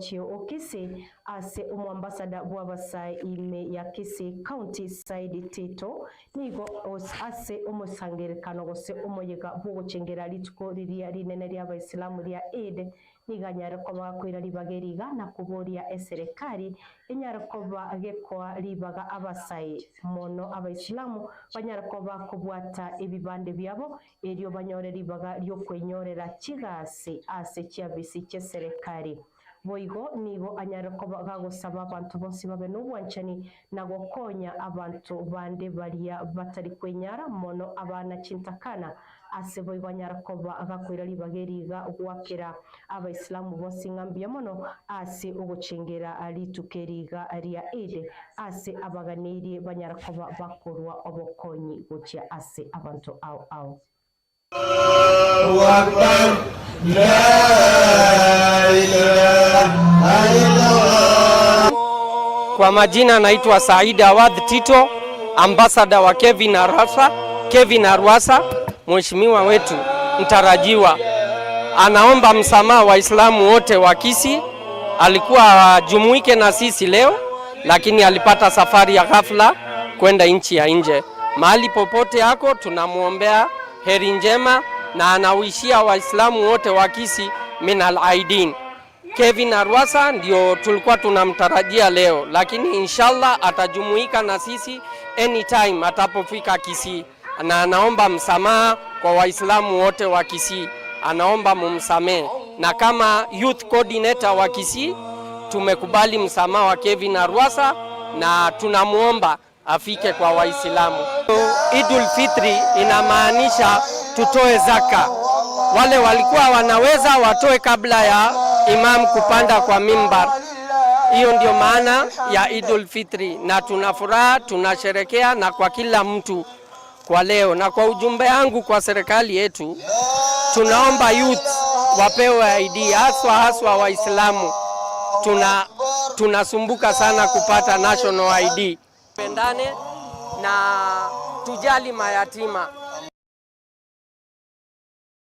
Omochie o Kisii ase omoambasada bw'abasae ime ya Kisii County Saidi Tito nigo ase omosangerekano gose omoyega bw'ogochengera rituko riria rinene ria abaisilamu ria Eid nigo anyare koba gakoira ribaga eri iga na koboria eserekari enyare koba gekoa ribaga abasae mono abaisilamu banyare koba kobwata ebibande biabo erio banyore ribaga ri'okwenyorera chigasi ase chiabisi chi'eserekari. Boigo nigo anyare koba gagosaba abanto bonsi babe nobwanchani na gokonya abanto bande baria batari kwenyara, mono abana chintakana. Ase boigo anyare koba gakoira ribaga eri iga goakera Abaisilamu bonsi ng'a mbuya mono ase ogochengera rituko eri iga ria Eid, ase abaganeirie banyare koba bakorua obokonyi gochia ase abanto ao ao. Kwa majina naitwa Said Awadh Tito, ambassador wa Kevin Arwasa. Kevin Arwasa, mheshimiwa wetu mtarajiwa, anaomba msamaha Waislamu wote wa Kisii. Alikuwa ajumuike na sisi leo, lakini alipata safari ya ghafla kwenda nchi ya nje. Mahali popote yako tunamwombea heri njema na anawishia Waislamu wote wa Kisii minal aidin. Kevin Arwasa ndio tulikuwa tunamtarajia leo, lakini inshallah atajumuika na sisi anytime atapofika Kisii, na anaomba msamaha kwa Waislamu wote wa Kisii, anaomba mumsamee. Na kama youth coordinator wa Kisii tumekubali msamaha wa Kevin Arwasa na tunamwomba afike kwa Waislamu. Idul Fitri inamaanisha tutoe zaka. Wale walikuwa wanaweza watoe kabla ya imam kupanda kwa mimbar. Hiyo ndio maana ya Idul Fitri, na tuna furaha, tunasherekea na kwa kila mtu kwa leo. Na kwa ujumbe yangu kwa serikali yetu, tunaomba youth wapewe ID, haswa haswa Waislamu. Tunasumbuka sana kupata national ID. Pendane na tujali mayatima.